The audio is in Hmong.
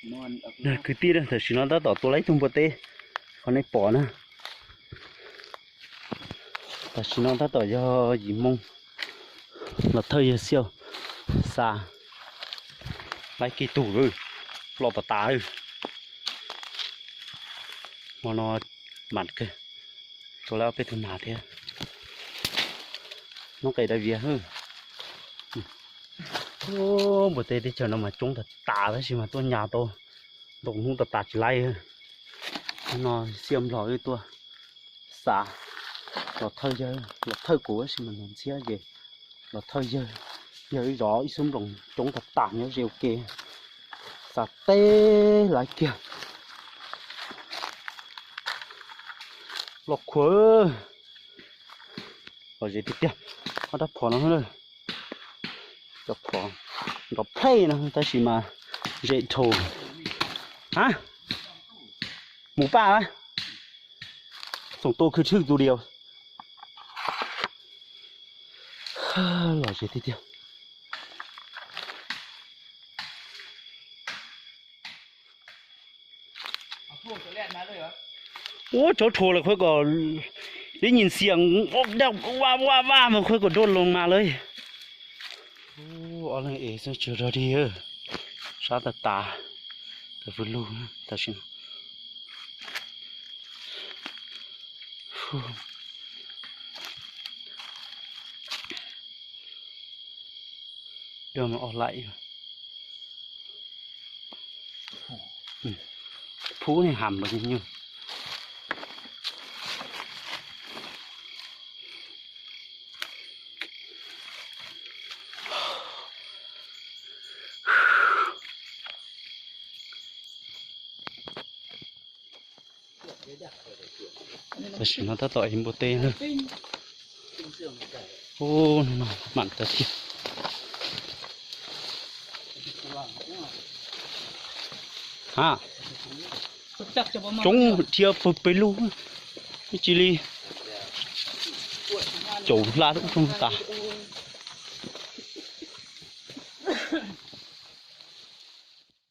Kwv tij, tam sim no tab tom tua laib tug npua teb, qhov nej pom na. Tam sim no tab tom yog yim moo, los thawj yawg Xiau xa laib kiag tug, ploj tas tas. Hmo no mam kawg, tua laib ob peb tug nas thiab. Hnub qes dai vias. Npua teb teb chaws no mas coob tas tas tab sis mas tuaj nyas tau ntau hnub tas tas tsis laib. Hnub no Xiau Nplog wb tuaj xa los thawj yawg, los thawj kuv tab sis mas nws ntxhiab ces los thawj yawg, yawg wb zov ib xub nploos coob tas tas nyob ze ua ke, xa teb laib kiag. Loj khuav, lom zem tiag tiag. Ob rab phom no, cov phom nrov plej no tab sis mas zem dhau. Ha, mus paj, xoom tua khwv tshwj tus dias. Lom zem tiag tiag. Ua tsob rhuav lawm khuab kom, ib nyuag xiam vaj vaj vaj mas khuab kom dua loo mas lawm. Ob leeg es xwb tsuag rog dig, sab tas tas, tas fwj lug tam sim no. Dua mas o laim, phub neeg ham los nyuj. Tam sim no tab tom ev npua teb na. Ub, no mam tas tiag. Ha, coob dhia pawg pes lug, ib tsis li caum hla ub rooj tas.